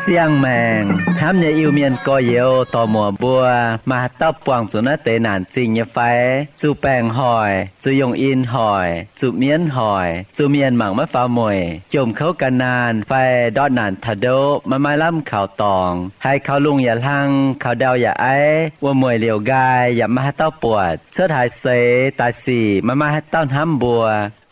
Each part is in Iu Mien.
Siang-maengc hnamv nyei Iu-Mienh gorx-youz dorc-muoc mbuo, maaih haaix dauh buangh zuqc naaiv deix naanc zingh nyei fai? Zuqc baengc hoic, zuqc yungh in hoic, zuqc mienv hoic, zuqc mienh mangc maiv faaux mueic, jomc kouv gan naanh fai ndortv naanc taux ndoqv maiv maaih lamh kaux dorngx, haiz kaux lungh yaac hlang, kaux ndau yaac aiv, wuom-mueic liouc nqaai yaac maiv maaih haaix dauh buatc, cuotv haaix seix daaih sic maiv maaih haaix dauh hnamv mbuo,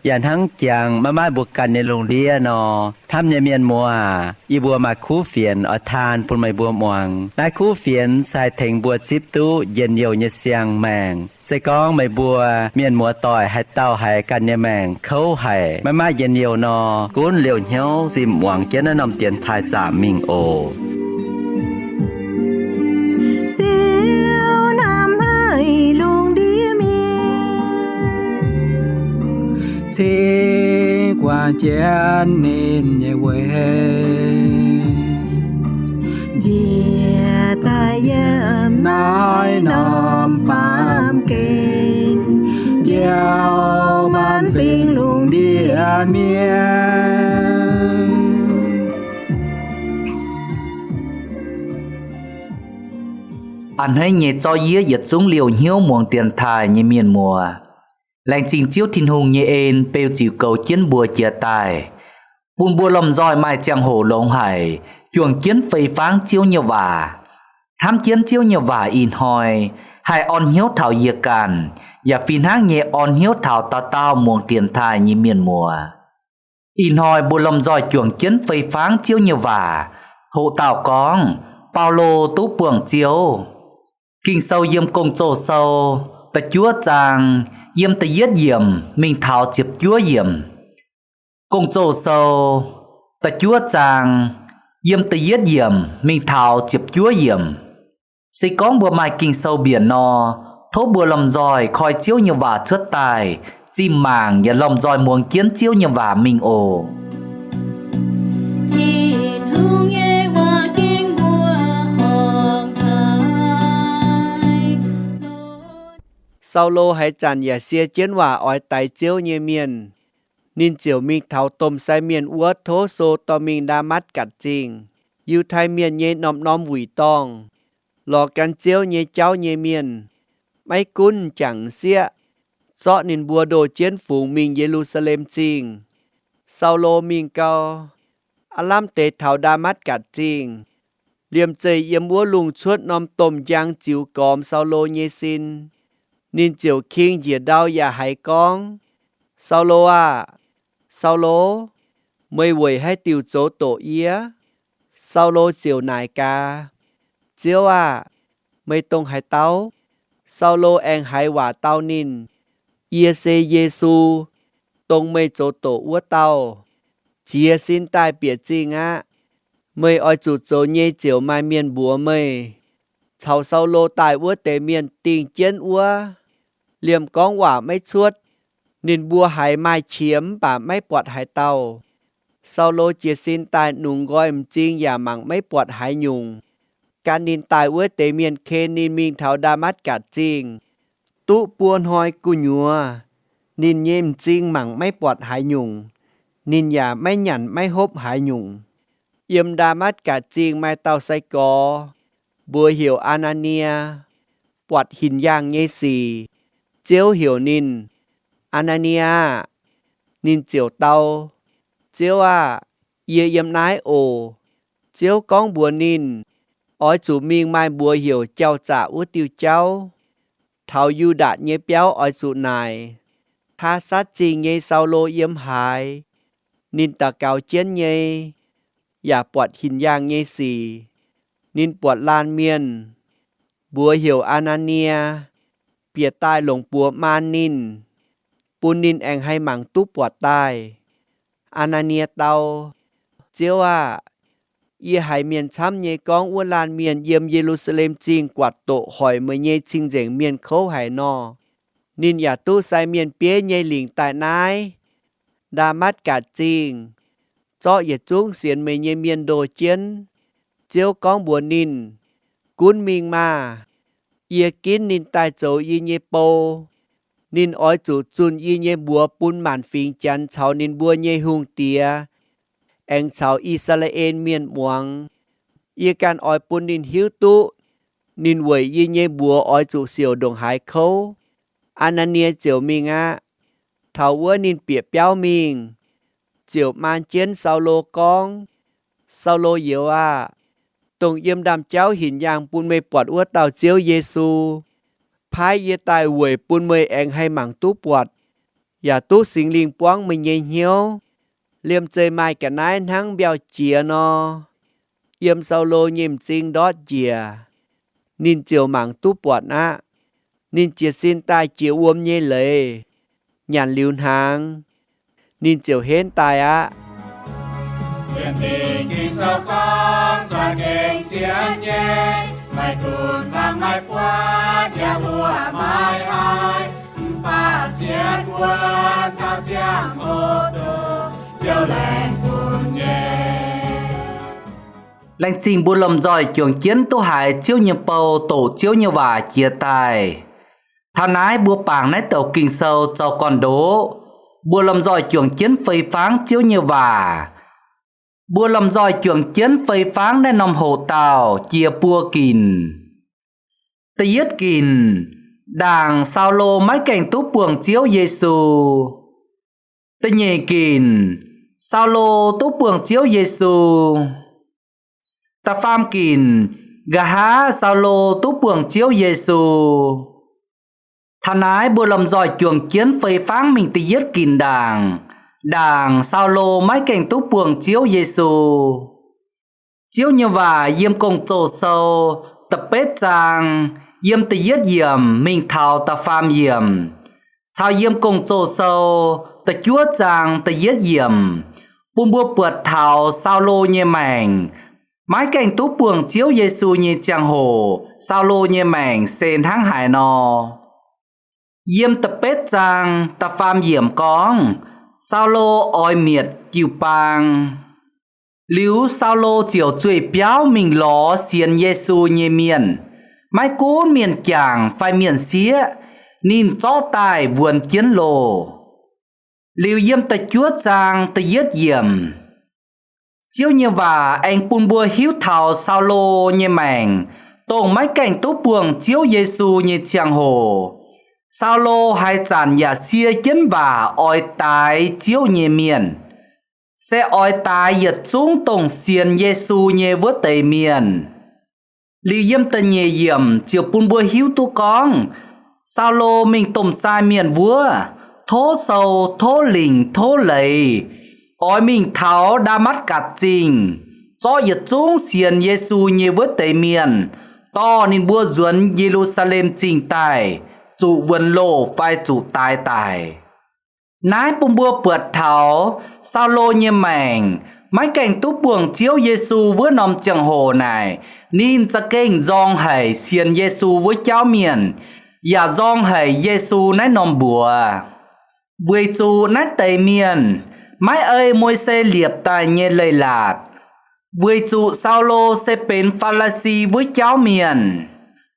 yaac hnangv jangx maiv maaih mbuo ganh nyei lungh ndiev nor, hnamv nyei mienh muoz aac, yie mbuo maaih kuv fienx oix taan bun meih mbuo muangx. Naaiv kuv fienx se haih tengx mbuo zipv duqv njien-youh nyei siang-maengc. Se gorngv meih mbuo mienh muoz-doic haaix dauh haiz ganh nyei maengc kouv haic, maiv maaih njien-youh nor, gunv liouh hnyouv zinh muangx jienv naaiv norm dienx taaih zaamc mingh oc. Ziouv hnamv haic lungh ndiev mienh, cingx guangc jienv ninh nyei weic, njiec daaih yiem naaiv norm baamh gen, njoux maanc fingx lungh ndiev mienh. A'hneiv nyei zorqv yie yietc zungv liouh hnyouv muangx dienx taaih nyei mienh muoz. Laengz zingh Ziouv Tin-Hungh nyei en beu ziux goux jienv mbuo jiex daaih, bun mbuo lomh nzoih maaih ziangh hoc longx haic juangc jienv fei fangv Ziouv nyei waac, hnamv jienv Ziouv nyei waac ih hnoi haih orn hnyouv taux yie ganh, yaac fih hnangv nyei orn hnyouv taux dauh dauh muangx dienx taaih nyei mienh muoz. Ih hnoi mbuo lomh nzoih juangc jienv fei fangv Ziouv nyei waac. Hoqc dauh gorngv, Baulo duqv buangh Ziouv. Ging-Sou yiem Gong-Zoh Sou da'juov zaang, yiem da'yietv yiemc mingh taux ziepc juov yiemc. Gong-Zoh Sou da'juov zaang, yiem da'yietv yiemc mingh taux ziepc juov yiemc. Se gorngv mbuo maaih Ging-Sou mbienc nor, tov mbuo lomh nzoih koi Ziouv nyei waac cuotv daaih, zinh mangc yaac lomh nzoih muangx jienv Ziouv nyei waac mingh oc. Tin-Hungh nyei waac ging mbuo horngc haic. Saulo haaix zanc yaac sie jienv waac oix daix Ziouv nyei mienh. Ninh ziouc mingh taux domh sai mienh wuov Toso dorh mingh Ndaa^matv^gatc Zingh, Yiutai Mienh nyei norm-norm wuic dorngh, lorz gan Ziouv nyei jauv nyei mienh, maiv gunv m'jangc m'sieqv, zorqv ninh mbuo ndoh jienv fungx mingh Ye^lu^saa^lem Zingh. Saulo mingh gau, aav lamh deix taux Ndaa^matv^gatc Zingh. Liemh zeih yiem wuov lungh cuotv norm domh njang ziux gormx Saulo nyei sin. Ninh ziouc king njiec ndau yaac haiz gorngv, Saulo aah! Saulo, meih weic haaix diuc zoux doqc yie? Saulo ziouc naaic gaax, Ziouv aah! Meih dongh haaix dauh? Saulo aengx haiz waac dau ninh, Yie se Yesu, dongh meih zoux doqc wuov dauh. Jiez sin daaih bieqc zingh aqv. Meih oix zuqc zoux nyei ziouc maaih mienh mbuox meih. Caux Saulo daaih wuov deix mienh dingh jienv wuov, liemh gorngv waac maiv cuotv. Ninh mbuo haiz maaih qiex mv baac maiv buatc haaix dauh. Saulo jiez sin daaih nungx nqoi m'zing yaac mangc maiv buatc haaix nyungc. Gan ninh daaih wuov deix mienh ken ninh mingh taux Ndaa^matv^gatc Zingh. Duqv buo hnoi gu'nyuoz, ninh nyei m'zing mangc maiv buatc haaix nyungc. Ninh yaac maiv nyanc maiv hopv haaix nyungc. Yiem Ndaa^matv^gatc Zingh maaih dauh sai-gorx, mbuox heuc Aa^naa^nie, buatc hinc yaangh nyei sic. Ziouv heuc ninh, Aa^naa^nie aah! Ninh ziouc dau, Ziouv aah! Yie yiem naaiv oc. Ziouv gorngv mbuox ninh, Oix zuqc mingh maaih mbuox heuc Jauv-Zaqc wuov diuh jauv. Taux Yu^ndaatc nyei biauv oix zuqc naaic, Taarsatv Zingh nyei Saulo yiem haaix? Ninh daux gaux jienv nyei, yaac buatc hinc yaangh nyei sic. Ninh buatc laanh mienh, mbuox heuc Aa^naa^nie, bieqc daaih longc buoz maan ninh, bun ninh aengx haih mangc duqv buatc daaih. Aa^naa^nie dau, Ziouv aah! Yie haiz mienh camv nyei gorngv wuov laanh mienh yiem Ye^lu^saa^lem Zingh guatc doqc hoic meih nyei cing-nzengc mienh kouv haic nor. Ninh yaac duqv sai mienh bieiv nyei lingc daaih naaiv Ndaa^matv^gatc Zingh, zorqv yietc zungv sienx meih nyei mienh ndoh jienv, Ziouv gorngv mbuox ninh, Gunv mingh maah! Yie ginv ninh daaih zoux yie nyei bou. Ninh oix zuqc zunh yie nyei mbuox bun maanc fingx Janx caux ninh mbuo nyei hungh diex, aengx caux I^saa^laa^en Mienh muangx. Yie ganh oix bun ninh hiuv duqv ninh weic yie nyei mbuox oix zuqc siouc ndongc haaix kouv. Aa^naa^nie ziouc mingh aqv. Taux wuov ninh bieqc biauv mingh, ziouc maan jienv Saulo gorngv, Saulo youz aah! Dongh yiem ndaamv-jauv hinc yaangh bun meih buatc wuov dauh Ziouv Yesu, paaiv yie daaih weic bun meih aengx haih mangc duqv buatc, yaac duqv Singx Lingh buangv meih nyei hnyouv, liemh zeih maaih ga'naaiv hnangv mbiauh jiex nor, yiem Saulo nyei m'zing ndortv njiec. Ninh ziouc mangc duqv buatc aqv. Ninh jiez sin daaih jiex wuom nyei leiz. Nyanc liuz hnaangx, ninh ziouc henv daaih aqv. Laengz zingh mbuo lomh nzoih juangc jienv duqv haiz Ziouv nyei bou doqc Ziouv nyei waac jiex daaih. Taux naaiv mbuo bangc naaiv douc Ging-Sou zoux gorn-ndoqv, mbuo lomh nzoih juangc jienv fei fangv Ziouv nyei waac. Mbuo lomh nzoih juangc jienv fei fangv naaiv norm hoqc dauh jiex buo ginc. Da'yietv ginc, ndaangc Saulo maiv gaengh duqv buangh Ziouv Yesu. Da'nyeic ginc, Saulo duqv buangh Ziouv Yesu. Da'faam ginc, nqa'haav Saulo duqv buangh Ziouv Yesu. Taux naaiv mbuo lomh nzoih juangc jienv fei fangv mingh da'yietv ginc ndaangc, ndaangc Saulo maiv gaengh duqv buangh Ziouv Yesu. Ziouv nyei waac yiem Gong-Zoh Sou da'betv zaang, yiem da'yietv yiemc mingh taux da'faam yiemc, caux yiem Gong-Zoh Sou da'juov zaang da'yietv yiemc, bun mbuo buatc taux Saulo nyei maengc. Maiv gaengh duqv buangh Ziouv Yesu nyei ziangh hoc, Saulo nyei maengc se hnangv haaix nor. Yiem da'betv zaang da'faam yiemc gorngv, Saulo oix mietc jiu-baang. Liuz Saulo ziouc zueih biauv mingh lorz sienx Yesu nyei mienh, maiv gunv mienh jangc fai mienh sieqv, ninh zorqv daaih wuonx jienv loh. Liuz yiem da'juov zaang da'yietv yiemc, Ziouv nyei waac aengx bun mbuo hiuv taux Saulo nyei maengc, dongh maiv gaengh duqv buangh Ziouv Yesu nyei ziangh hoc, Saulo haaix zanc yaac sie jienv waac oix daix Ziouv nyei mienh, se oix daix yietc zungv dongh sienx Yesu nyei wuov deix mienh. Liuz yiem da'nyeic yiemc ziouc bun mbuo hiuv duqv gorngv, Saulo mingh domh sai mienh wuov, tov sou, tov lingc, tov leiz, oix mingh taux Ndaa^matv^gatc Zingh, zorqv yietc zungv sienx Yesu nyei wuov deix mienh, dorh ninh mbuo nzuonx Ye^lu^saa^lem Zingh daaih, zuqc wuonx loh fai zuqc daix daic. Naaiv bun mbuo buatc taux Saulo nyei maengc maiv gaengh duqv buangh Ziouv Yesu wuov norm ziangh hoc naaic, ninh za'gengh nzorng haic sienx Yesu wuov jauv mienh, yaac nzorng haic Yesu naaiv norm mbuox. Weic zuqc naaiv deix mienh maiv ei Mose liepc daaih nyei leiz-latc. Weic zuqc Saulo se benx Faa^li^si wuov jauv mienh,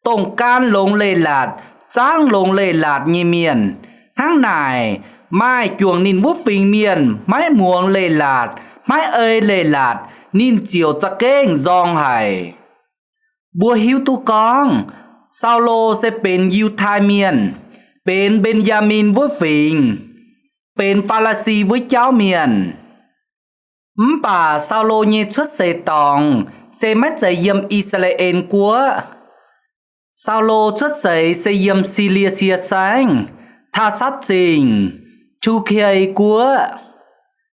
dongh gan longx leiz-latc, zaangv longx leiz-latc nyei mienh. Hnangv naaic, maaih juangc ninh wuov fingx mienh maiv muangx leiz-latc, maiv ei leiz-latc, ninh ziouc za'gengh nzorng haic. Mbuo hiuv duqv gorngv, Saulo se benx Yiutai Mienh, benx Mben^yaa^min wuov fingx, benx Faa^li^si wuov jauv mienh. Mv baac Saulo nyei cuotv seix dorngx se maiv zeiz yiem I^saa^laa^en Guoqv. Saulo cuotv seix se yiem Silie Sie Saengv, Taav^satv Zingh, Qu^ke Guoqv.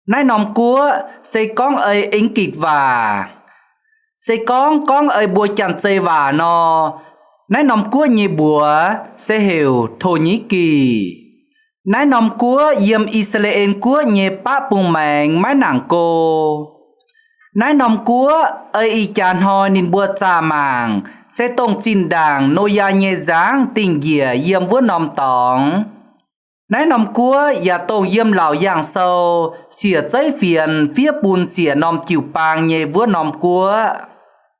Naaiv norm guoqv se gorngv ei En^gikc waac. Se gorngv gorngv ei mbuo Janx-Zei waac nor, naaiv norm guoqv nyei mbuox se heuc Thổ Nhĩ Kỳ. Naaiv norm guoqv yiem I^saa^laa^en Guoqv nyei baqv bung maengx maiv nangc go. Naaiv norm guoqv ei ih jaax hnoi ninh mbuo zaah mangc se dongh zinh ndaangc Noyaa nyei nzangv dingh njiec yiem wuov norm dorngx. Naaiv norm guoqv yaac dongh yiem Laauc Yaangh Sou siec zeiv fienx fiev bun siec norm jiu-baang nyei wuov norm guoqv.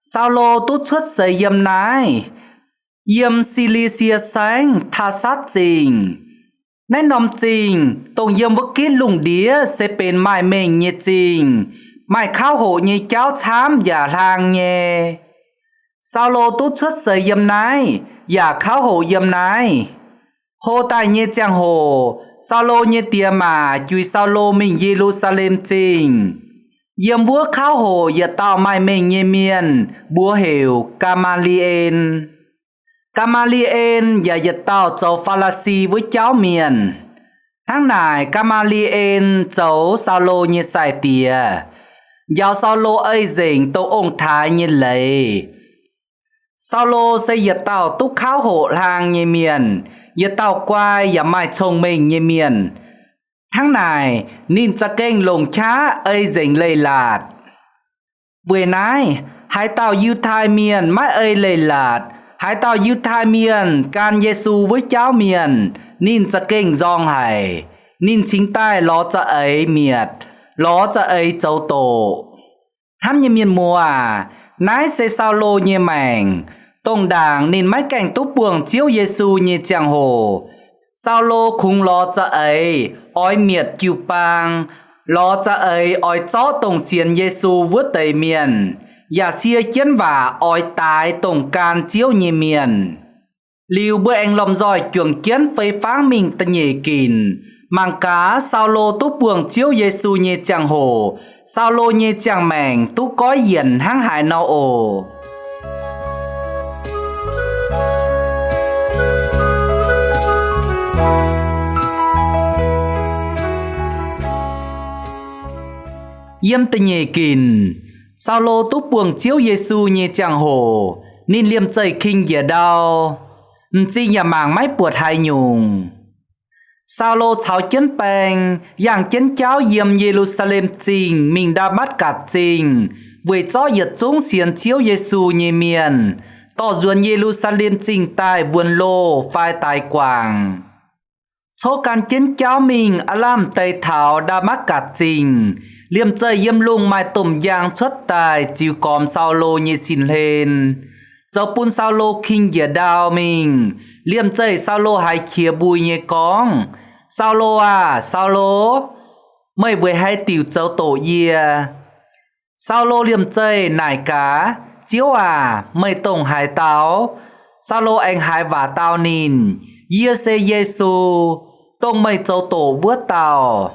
Saulo duqv cuotv seix yiem naaiv, yiem Si^li^sie Saengv, Taa^satv Zingh. Naaiv norm zingh dongh yiem wuov gitv lungh ndiev se benx maaih mengh nyei zingh, maaih kauv hoqc nyei jauv camv yaac hlaang nyei. Saulo duqv cuotv seix yiem naaiv yaac kauv hoqc yiem naaiv. Hlo daaih nyei ziangh hoc, Saulo nyei diex maac juix Saulo mingh Ye^lu^saa^lem Zingh. Yiem wuov kauv hoqc yietc dauh maaih mengh nyei mienh, mbuox heuc Gaa^maa^li^en. Gaa^maa^li^en yaac yietc dauh zoux Faa^laa^si wuov jauv mienh. Hnangv naaic, Gaa^maa^li^en zoux Saulo nyei sai-diex, njaaux Saulo ei nzengc dongh ong-taaix nyei leiz. Saulo se yietc dauh duqv kauv hoqc hlaang nyei mienh, yietc dauh guai yaac maaih cong-mengh nyei mienh. Hnangv naaic, ninh za'gengh longc qaqv ei nzengc leiz-latc. Weic naaiv, haaix dauh Yiutai Mienh maiv ei leiz-latc, haaix dauh Yiutai Mienh gan Yesu wuov jauv mienh, ninh za'gengh nzorng haic. Ninh cingx daaih lorz za'eix mietc, lorz za'eix zoux doqc. Hnamv nyei mienh muoz aac, naaiv se Saulo nyei maengc. Dongh ndaangc ninh maiv gaengh duqv buangh Ziouv Yesu nyei ziangh hoc, Saulo kungx lorz za'eix oix mietc jiu-baang, lorz za'eix oix zorqv dongh sienx Yesu wuov deix mienh, yaac sie jienv waac oix daix dongh gan Ziouv nyei mienh. Liuz mbuo aengx lomh nzoih juangc jienv fei fangv mingh da'nyeic ginc, mangc gaax Saulo duqv buangh Ziouv Yesu nyei ziangh hoc, Saulo nyei ziangh maengc duqv goiv yienc hnangv haaix nor oc. Yiem da'nyeic ginc, Saulo duqv buangh Ziouv Yesu nyei ziangh hoc, ninh liemh zeih king njiec ndau, m'zing yaac mangc maiv buatc haaix nyungc. Saulo caux jienv baeng, yangh jienv jauv yiem Ye^lu^saa^lem Zingh mingh Ndaa^matv^gatc Zingh, weic zorqv yietc zungv sienx Ziouv Yesu nyei mienh, dorh nzuonx Ye^lu^saa^lem Zingh daaih wuonx loh fai daix guangc. Cov gan jienv jauv mingh aav lamh deix taux Ndaa^matv^gatc Zingh, liemh zeih yiem lungh maaih domh njang cuotv daaih ziux gormx Saulo nyei sin-hlen, zoux bun Saulo king njiec ndau mingh. Liemh zeih Saulo haiz qiex mbui nyei gorngv, Saulo aah! Saulo, meih weic haaix diuc zoux doqc yie? Saulo liemh zeih naaic gaax, Ziouv aac, meih dongh haaix dauh? Saulo aengx haiz waac dau ninh, Yie se Yesu, dongh meih zoux doqc wuov dauh.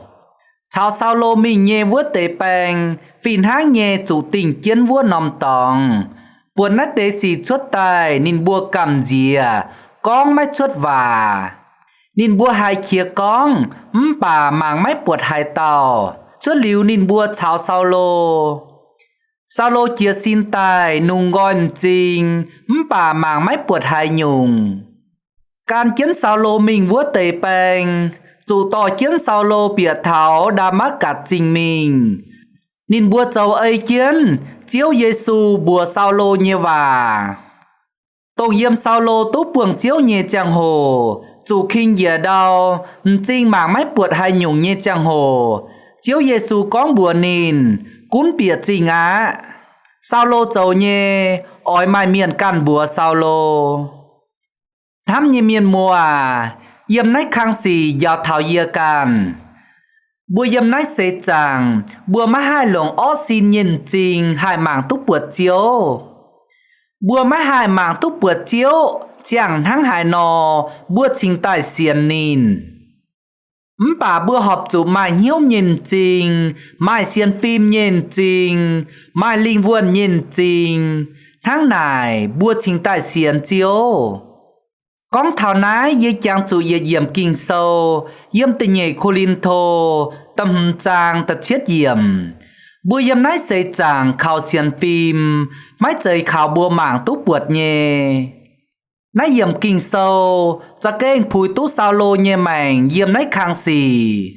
Caux Saulo mingh nyei wuov deix baeng fih hnangv nyei zuqc dingh jienv wuov norm dorngx. Buatc naaiv deix sic cuotv daaih ninh mbuo gamh nziex, gorngv maiv cuotv waac. Ninh mbuo haiz qiex gorngv mv baac mangc maiv buatc haaix dauh. Cuotv liuz ninh mbuo caux Saulo. Saulo jiez sin daaih nungx nqoi m'zing, mv baac mangc maiv buatc haaix nyungc. Gan jienv Saulo mingh wuov deix baeng, zuqc dorh jienv Saulo bieqc taux Ndaa^matv^gatc Zingh mingh. Ninh mbuo zoux ei jienv Ziouv Yesu mbuox Saulo nyei waac. Dongh yiem Saulo duqv buangh Ziouv nyei ziangh hoc, zuqc king njiec ndau, m'zing mangc maiv buatc haaix nyungc nyei ziangh hoc, Ziouv Yesu gorngv mbuox ninh, Gunv bieqc zingh aqv. Saulo zoux nyei, oix maaih mienh ganh mbuox Saulo. Hnamv nyei mienh muoz aac, yiem naaiv kang sic njaaux taux yie ganh. Mbuo yiem naaiv seix zaangc, mbuo maiv haih longc orqv sin nyei m'zing haih mangc duqv buatc Ziouv. Mbuo maiv haih mangc duqv buatc Ziouv ziangh hnangv haaix nor, mbuo cingx daaih sienx ninh. Mv baac mbuo horpc zuqc maaih hnyouv nyei m'zing, maaih sienx fim nyei m'zing, maaih lingh wuonh nyei m'zing. Hnangv naaic mbuo cingx daaih sienx Ziouv. Gorngv taux naaiv yie jangx zuqc yietc yiemc Ging-Sou, yiem da'nyeic Ko^lin^to da'hmz zaang da'cietv yiemc. Mbuo yiem naaiv seix zaangc kaux sienx fim, maiv zeiz kaux mbuo mangc duqv buatc nyei. Naaiv yiemc Ging-Sou za'gengh puix duqv Saulo nyei maengc yiem naaiv kang sic.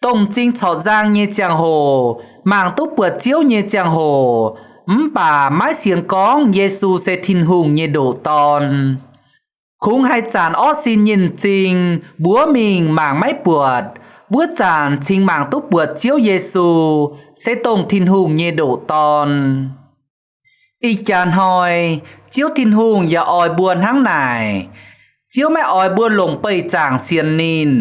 Dongh m'zing corc nzang nyei ziangh hoc, mangc duqv buatc Ziouv nyei ziangh hoc, mv baac maiv sienx gorngv Yesu se Tin-Hungh nyei ndoqc Dorn. Kungx haaix zanc orqv sin nyei m'zing mbuox mingh mangc maiv buatc, wuov zanc cingx mangc duqv buatc Ziouv Yesu se dongh Tin-Hungh nyei ndoqc Dorn. Ih jaax hnoi, Ziouv Tin-Hungh yaac oix mbuo hnangv naaic. Ziouv maiv oix mbuo longc beih zaangc sienx ninh.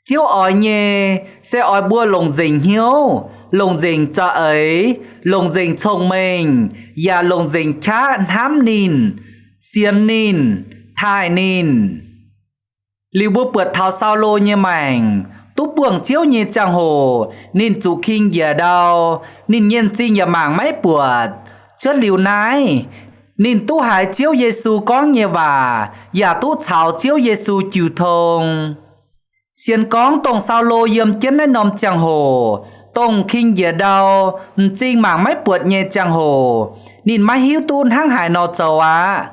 Ziouv oix nyei se oix mbuo longc nzengc hnyouv, longc nzengc za'eix, longc nzengc cong-mengh, yaac longc nzengc qaqv hnamv ninh, sienx ninh, taaih ninh. Liuz mbuo buatc taux Saulo nyei maengc, duqv buangh Ziouv nyei ziangh hoc, ninh zuqc king njiec ndau, ninh nyei m'zing yaac mangc maiv buatc. Cuotv liuz naaiv, ninh duqv haiz Ziouv Yesu gorngv nyei waac, yaac duqv caux Ziouv Yesu jiu tong. Sienx gorngv dongh Saulo yiem jienv naaiv norm ziangh hoc, dongh king njiec ndau, m'zing mangc maiv buatc nyei ziangh hoc, ninh maiv hiuv duqv hnangv haaix nor zoux aqv.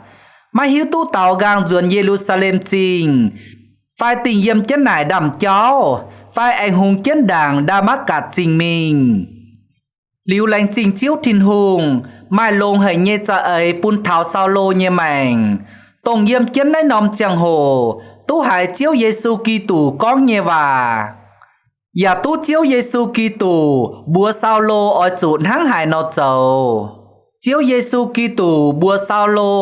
Maiv hiuv duqv daaux nqaang nzuonx Ye^lu^saa^lem Zingh, fai dingh yiem jienv naaic ndaamv-jauv, fai aengx hungx jienv ndaangc Ndaa^matv^gatc Zingh mingh. Liuz laengz zingh Ziouv Tin-Hungh maaih longx haic nyei za'eix bun taux Saulo nyei maengc, dongh yiem jienv naaiv norm ziangh hoc duqv haiz Ziouv Yesu Giduc gorngv nyei waac, yaac duqv Ziouv Yesu Giduc mbuox Saulo oix zuqc hnangv haaix nor zoux. Ziouv Yesu Giduc mbuox Saulo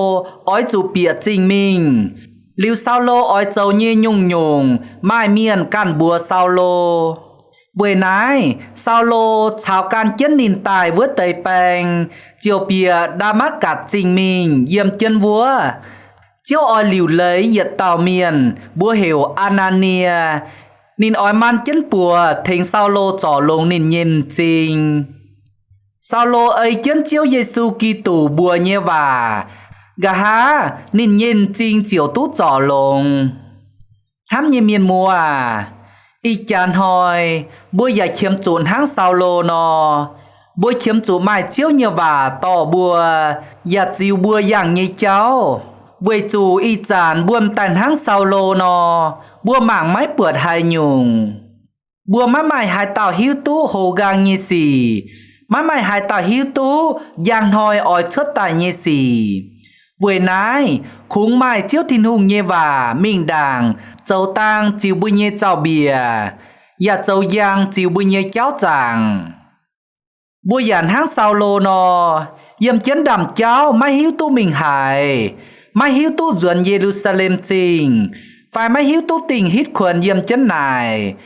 oix zuqc bieqc zingh mingh. Liuz Saulo oix zoux nyei nyungc-nyungc maaih mienh ganh mbuox Saulo. Weic naaiv, Saulo caux gan jienv ninh daaih wuov deix baeng ziouc bieqc Ndaa^matv^gatc Zingh mingh yiem jienv wuov. Ziouv oix liuc leiz yietc dauh mienh, mbuox heuc Aa^naa^nie. Ninh oix maan jienv buoz tengx Saulo zorc longx ninh nyei m'zing. Saulo ei jienv Ziouv Yesu Giduc mbuox nyei waac, nqa'haav ninh nyei m'zing ziouc duqv zorc longx. Hnamv nyei mienh muoz aac, ih jaax hnoi mbuo yaac qiemx zuqc hnangv Saulo nor, mbuo qiemx zuqc maaih Ziouv nyei waac dorh mbuo, yaac ziux mbuo yangh nyei jauv, weic zuqc ih zanc mbuo m'daaih hnangv Saulo nor, mbuo mangc maiv buatc haaix nyungc. Mbuo maiv maaih haaix dauh hiuv duqv hoz nqaang nyei sic, maiv maaih haaix dauh hiuv duqv njang hnoi oix cuotv daaih nyei sic. Weic naaiv, kungx maaih Ziouv Tin-Hungh nyei waac mingh ndaangc zoux dang ziux mbuo nyei zaux-mbiec, yaac zoux njang ziux mbuo nyei jauv zaangc. Mbuo yaac hnangv Saulo nor, yiem jienv ndaamv-jauv maiv hiuv duqv mingh haaix, maiv hiuv duqv nzuonx Ye^lu^saa^lem Zingh, fai maiv hiuv duqv dingh hitv kuonx yiem jienv naaic,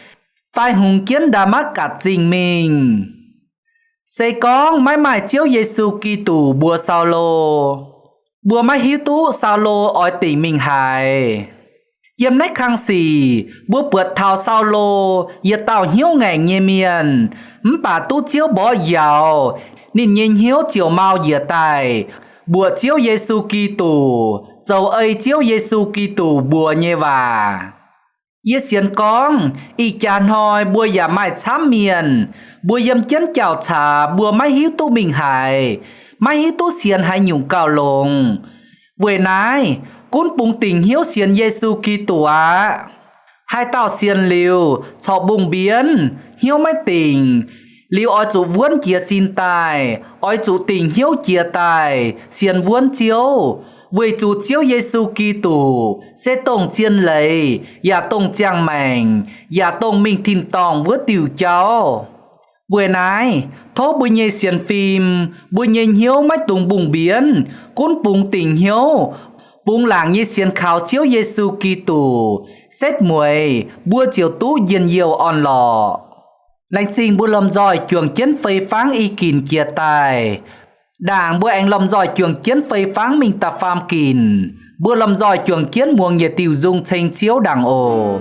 fai hungx jienv Ndaa^matv^gatc Zingh mingh. Se gorngv maiv maaih Ziouv Yesu Giduc mbuox Saulo, mbuo maiv hiuv duqv Saulo oix dingc mingh haaix. Yiem naaiv kang sic mbuo buatc taux Saulo, yietc dauh hnyouv ngaengc nyei mienh, mv baac duqv Ziouv mborqv njaaux, ninh nyei hnyouv ziouc mau njiec daaih, mbuoqc Ziouv Yesu Giduc, zoux ei Ziouv Yesu Giduc mbuox nyei waac. Yie sienx gorngv ih jaax hnoi mbuo yaac maaih camv mienh, mbuo yiem jienv jauv-caax mbuo maiv hiuv duqv mingh haaix, maiv hiuv duqv sienx haaix nyungc gauh longx. Weic naaiv, gunv bungx dingc hnyouv sienx Yesu Giduc aqv. Haaix dauh sienx liuz corc mbungh mbienv, hnyouv maiv dingc, liuz oix zuqc wuonv jiez sin daaih, oix zuqc dingc hnyouv jiez daaih sienx wuonv Ziouv, weic zuqc Ziouv Yesu Giduc se dongh zien leiz yaac dongh ziangh maengc yaac dongh mingh tin-dorngh wuov diuh jauv. Weic naaiv, tov mbuo nyei sienx fim, mbuo nyei hnyouv maiv dungx mbungh mbienv, gunv bungx dingc hnyouv, bungx laangc nyei sienx kaux Ziouv Yesu Giduc, setv mueiz mbuo ziouc duqv njien-youh orn-lorqc. Laengz zingh mbuo lomh nzoih juangc jienv fei fangv i ginc jiex daaih. Ndaangc mbuo aengx lomh nzoih juangc jienv fei fangv mingh da'faam ginc, mbuo lomh nzoih juangc jienv muangx yietc diuh nzung ceng Ziouv ndaangc oc.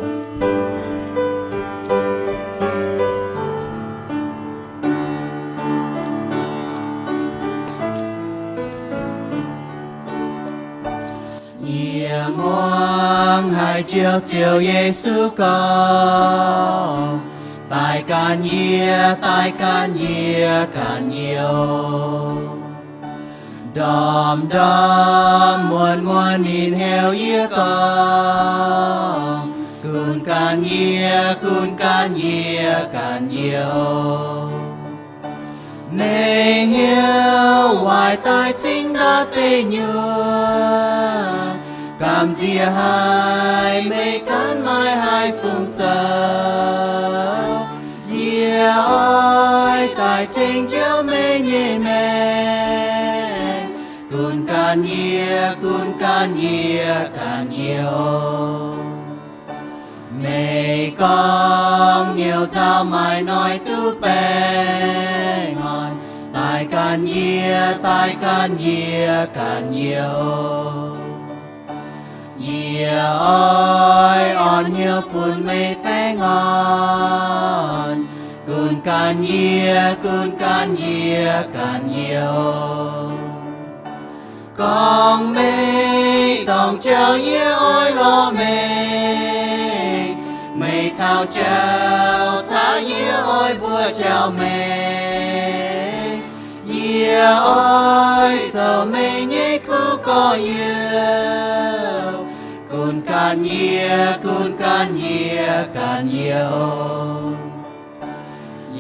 Yie muangx haiz Ziouv, Ziouv Yesu gorngv, daaih gan yie, daaih gan yie, gan yie oc. Ndorm-ndorm muonz-muonz ninh heuc yie gorngv, gunv gan yie, gunv gan yie, gan yie oc. Meih hnyouv waaic daaih cingx ndortv deic nyuoqc, gamh nziex haic meih gaanv maaih haaix fungc zoux. Yie oix daaih tengx Ziouv meih nyei maengc. Gunv ganh yie, gunv ganh yie, ganh yie oc. Meih gorngv hnyouv caux maaih hnoi duqv baengh orn, daaih ganh yie, daaih ganh yie, ganh yie oc. Yie oix orn hnyouv bun meih baengh orn, gunv ganh yie, gunv ganh yie, ganh yie oc. Gorngv meih dorngc jauv yie oix lorz meih, meih taux jauv caux yie oix mbuox jauv meih. Yie oix zoux meih nyei kuv gorx-youz. Gunv ganh yie, gunv ganh yie, ganh yie oc.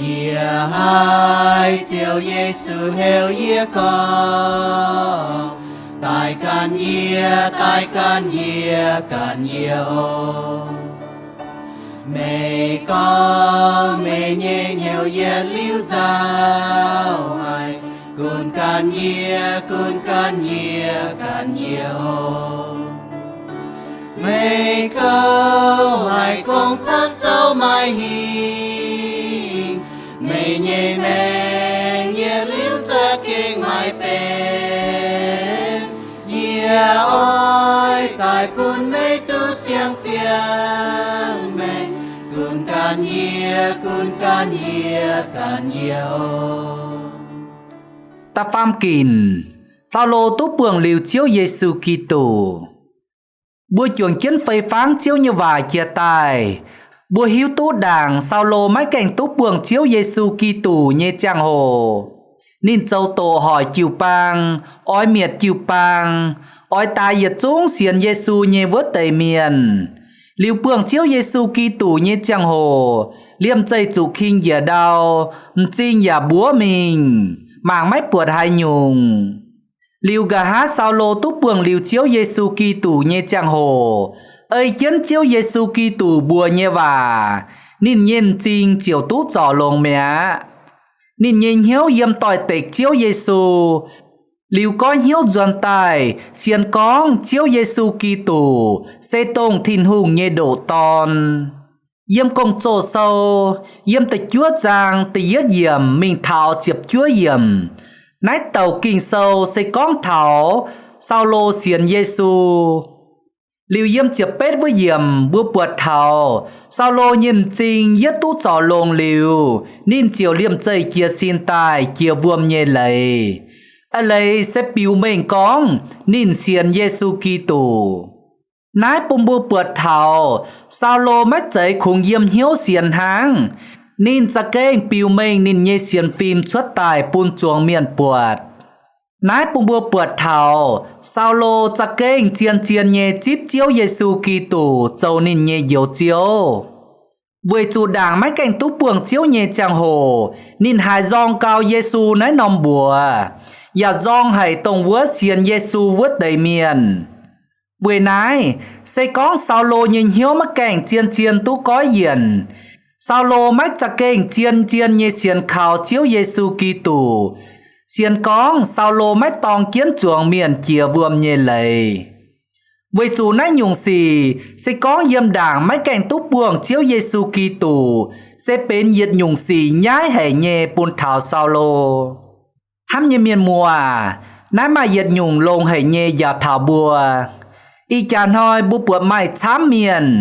Yie haiz Ziouv Yesu heuc yie gorngv, daaih ganh yie, daaih ganh yie, ganh yie oc. Meih gorngv meih nyei hnyouv yietc liuz nzauh haic, gunv ganh yie, gunv ganh yie, ganh yie oc. Meih kouv haic gong camv zoux maaih hingh, meih nyei maengc yietc liuz za'gengh maaih benx. Yie oix daaih bun meih duqv siang-ziangh maengc, gunv ganh yie, gunv ganh yie, ganh yie oc. Da'faam ginc, Saulo duqv buangh liuz Ziouv Yesu Giduc. Mbuo juangc jienv fei fangv Ziouv nyei waac jiex daaih, mbuo hiuv duqv ndaangc Saulo maiv gaengh duqv buangh Ziouv Yesu Giduc nyei ziangh hoc, ninh zoux doqc hoic jiu-baang, oix mietc jiu-baang, oix daix yietc zungv sienx Yesu nyei wuov deix mienh. Liuz buangh Ziouv Yesu Giduc nyei ziangh hoc, liemh zeih zuqc king njiec ndau, m'zing yaac mbuov mingh, mangc maiv buatc haaix nyungc. Liuz nqa'haav Saulo duqv buangh liuz Ziouv Yesu Giduc nyei ziangh hoc, ei jienv Ziouv Yesu Giduc mbuox nyei waac, ninh nyei m'zing ziouc duqv zorc longx mi'aqv. Ninh nyei hnyouv yiem doix-dekc Ziouv Yesu, liuz goiv hnyouv nzuonx daaih sienx gorngv Ziouv Yesu Giduc se dongh Tin-Hungh nyei ndoqc Dorn. Yiem Gong-Zoh Sou, yiem da'juov zaang da'yietv yiemc mingh taux ziepc juov yiemc, naaiv douc Ging-Sou se gorngv taux Saulo sienx Yesu. Liuz yiem ziepc betv wuov yiemc mbuo buatc taux Saulo nyei m'zing yietv duqv zorc longx liuz, ninh ziouc liemh zeih jiez sin daaih jiex wuom nyei leiz. A'leiz se biux mengh gorngv ninh sienx Yesu Giduc. Naaiv bun mbuo buatc taux Saulo maiv zeiz kungx yiem hnyouv sienx hnangv. Ninh za'gengh biux mengh ninh nyei sienx fim cuotv daaih bun zuangx mienh buatc. Naaiv bun mbuo buatc taux Saulo za'gengh zien-zien nyei zipv Ziouv Yesu Giduc zoux ninh nyei Njoux Ziouv. Weic zuqc ndaangc maiv gaengh duqv buangh Ziouv nyei ziangh hoc ninh haiz nzorng gau Yesu naaiv norm mbuox, yaac nzorng haic dongh wuov sienx Yesu wuov deix mienh. Weic naaiv, se gorngv Saulo nyei hnyouv maiv gaengh zien-zien duqv goiv yienc, Saulo maiv za'gengh zien-zien nyei sienx kaux Ziouv Yesu Giduc, sienx gorngv Saulo maiv dorng jienv zuangx mienh jiex wuom nyei leiz. Weic zuqc naaiv nyungc sic se gorngv yiem ndaangc maiv gaengh duqv buangh Ziouv Yesu Giduc, se benx yietc nyungc sic nyaiv haic nyei bun taux Saulo. Hnamv nyei mienh muoz, naaiv maaih yietc nyungc longx haic nyei njaaux taux mbuo. Ih jaax hnoi mbuo buatc maaih camv mienh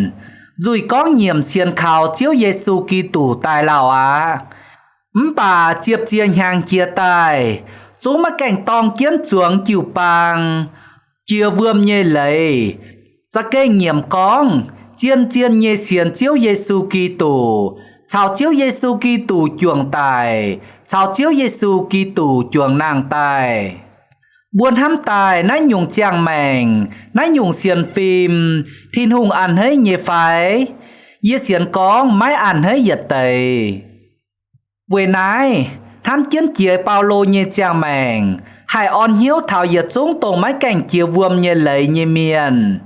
nzuih gorngv nyiemc sienx kaux Ziouv Yesu Giduc daaih lauh aqv. Mv baac ziepc ziec hnyangx jiex daaih, zungv maiv gaengh dorng jienv zuangx jiu-baang, jiex wuom nyei leiz, za'gengh nyiemc gorngv zien-zien nyei sienx Ziouv Yesu Giduc, caux Ziouv Yesu Giduc juangc daic, caux Ziouv Yesu Giduc juangc nangh daaih. Mbuo hnamv daaih naaiv nyungc ziangh maengc, naaiv nyungc sienx fim, Tin-Hungh a'hneiv nyei fai? Yie sienx gorngv maiv a'hneiv yietc deix. Weic naaiv, hnamv jienv jiex Baulo nyei ziangh maengc, haih orn hnyouv taux yietc zungv dongh maiv gaengh jiex wuom nyei leiz nyei mienh,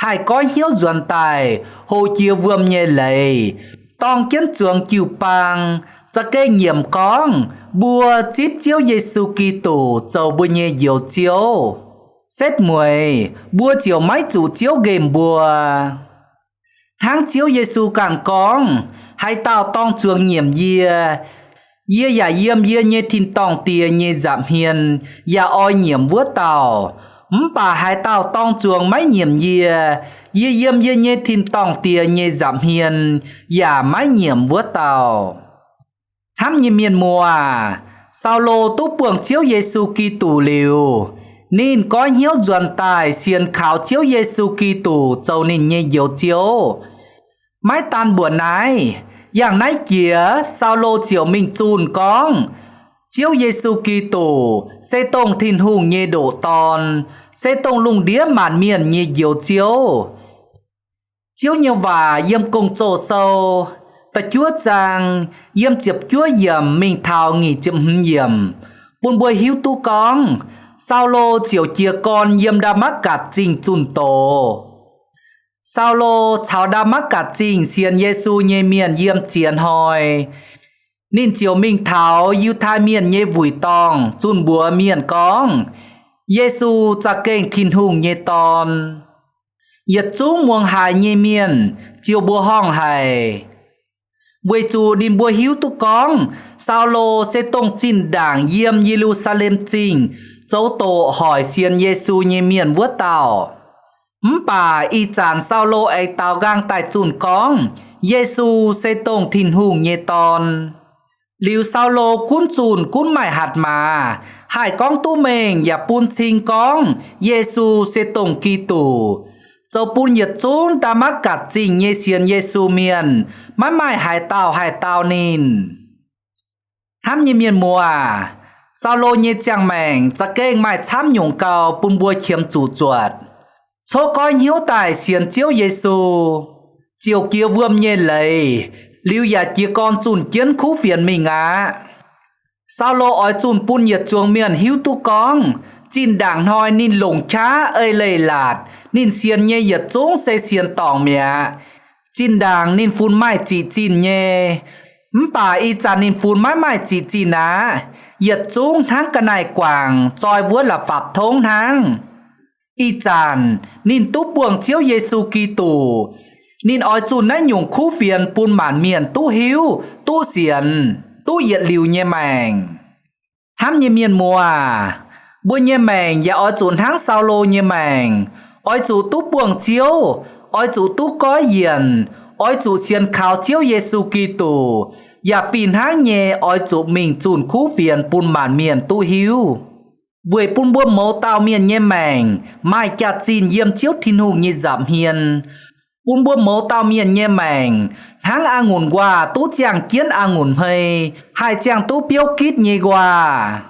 haih goiv hnyouv nzuonx daaih hoqc jiex wuom nyei leiz, dorng jienv zuangx jiu-baang, za'gengh nyiemc gorngv Mbuo zipv Ziouv Yesu Giduc zoux mbuo nyei Njoux Ziouv, setv mueiz mbuo ziouc maiv zuqc Ziouv nqemh mbuo. Hnangv Ziouv Yesu ganh gorngv, Haaix dauh dorng zuangx nyiemc yie, yie yaac yiem yie nyei tin-dorngh Diex nyei nza'hmien yaac oix nyiemc wuov dauh. Mv baac haaix dauh dorng zuangx maiv nyiemc yie, yie yiem yie nyei tin-dorngh Diex nyei nza'hmien yaac maiv nyiemc wuov dauh. Hnamv nyei mienh muoz, Saulo duqv buangh Ziouv Yesu Giduc liuz, ninh goiv hnyouv nzuonx daaih sienx kaux Ziouv Yesu Giduc zoux ninh nyei Njoux Ziouv. Maiv daan mbuoqc naaiv, yangh naaiv jiex Saulo ziouc mingh zunh gorngv Ziouv Yesu Giduc se dongh Tin-Hungh nyei ndoqc Dorn, se dongh lungh ndiev maanc mienh nyei Njoux Ziouv. Ziouv nyei waac yiem Gong-Zoh Sou da'juov zaang, yiem ziepc juov yiemc mingh taux nyic ziepc hmz yiemc, bun mbuo hiuv duqv gorngv Saulo ziouc jiez gorn yiem Ndaa^matv^gatc Zingh zunh doz. Saulo caux Ndaa^matv^gatc Zingh sienx Yesu nyei mienh yiem ziex hnoi, ninh ziouc mingh taux Yiutai Mienh nyei wuic dorngh zunh mbuox mienh gorngv Yesu za'gengh Tin-Hungh nyei Dorn. Yietc zungv muangx haiz nyei mienh ziouc mbuoqc horngh haic, weic zuqc ninh mbuo hiuv duqv gorngv Saulo se dongh zinh ndaangc yiem Ye^lu^saa^lem Zingh zoux doqc hoic sienx Yesu nyei mienh wuov dauh. Mv baac ih zanc Saulo aengx daaux nqaang daaih zunh gorngv Yesu se dongh Tin-Hungh nyei Dorn. Liuz Saulo gunv zunh gunv maaih hatc maaz, haih gorngv duqv mengh yaac bun cing gorngv Yesu se dongh Giduc, zoux bun yietc zungv Ndaa^matv^gatc Zingh nyei sienx Yesu mienh maiv maaih haaix dauh haih dau ninh. Hnamv nyei mienh muoz aac, Saulo nyei ziangh maengc za'gengh maaih camv nyungc gau bun mbuo qiemx zuqc zuotc. Coqv goiv hnyouv daaih sienx Ziouv Yesu, ziouc jiex wuom nyei leiz, liuz yaac jiez gorn zunh jienv kuv fienx mingh aqv. Saulo oix zunh bun yietc zuangx mienh hiuv duqv gorngv zinh ndaangc hnoi ninh longc qaqv ei leiz-latc ninh sienx nyei yietc zungv se sienx dorngc mi'aqv. Zinh ndaangc ninh funx maaih ziqc zinh nyei, mv baac ih zanc ninh funx maiv maaih ziqc zinh aqv. Yietc zungv hnangv ga'naaiv-guangc zoi wuov la'fapv tongv hnangv. Ih zanc ninh duqv buangh Ziouv Yesu Giduc, ninh oix zunh naaiv nyungc kuv fienx bun maanc mienh duqv hiuv, duqv sienx, duqv yietc liuz nyei maengc. Hnamv nyei mienh muoz aac, mbuo nyei maengc yaac oix zuqc hnangv Saulo nyei maengc, oix zuqc duqv buangh Ziouv, oix zuqc duqv goiv yienc, oix zuqc sienx kaux Ziouv Yesu Giduc, yaac fih hnangv nyei oix zuqc mingh zunh kuv fienx bun maanc mienh duqv hiuv. Weic bun mbuo mouz dauh mienh nyei maengc maaih jaax-zinh yiem Ziouv Tin-Hungh nyei nza'hmien, bun mbuo mouz dauh mienh nyei maengc hnangv a'ngunc nquaah duqv ziangh jienv a'ngunc hmei, haih ziangh duqv biouv gitv nyei nquaah,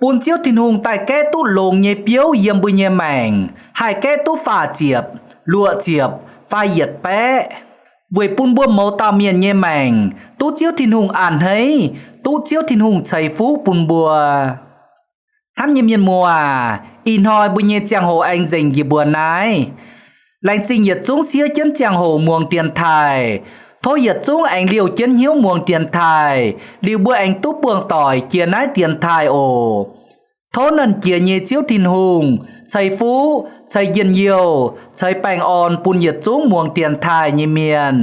bun Ziouv Tin-Hungh daaih gaeqv duqv longx nyei biouv yiem mbuo nyei maengc haih gaeqv duqv faah ziepc, luoqc ziepc, fai yietc baeqv, weic bun mbuo mouz dauh mienh nyei maengc duqv Ziouv Tin-Hungh a'hneiv, duqv Ziouv Tin-Hungh ceix fuqv bun mbuo. Hnamv nyei mienh muoz aac, ih hnoi mbuo nyei ziangh hoc aengx nzengc njiec mbuo naaiv. Laengz zingh yietc zungv siev jienv ziangh hoc muangx dienx taaih. Tov yietc zungv aengx liouh jienv hnyouv muangx dienx taaih, liuz mbuo aengx duqv buangh doic jiex naaiv dienx taaih oc. Tov Nernh Jiex nyei Ziouv Tin-Hungh ceix fuqv, ceix njien-youh, ceix baengh orn bun yietc zungv muangx dienx taaih nyei mienh.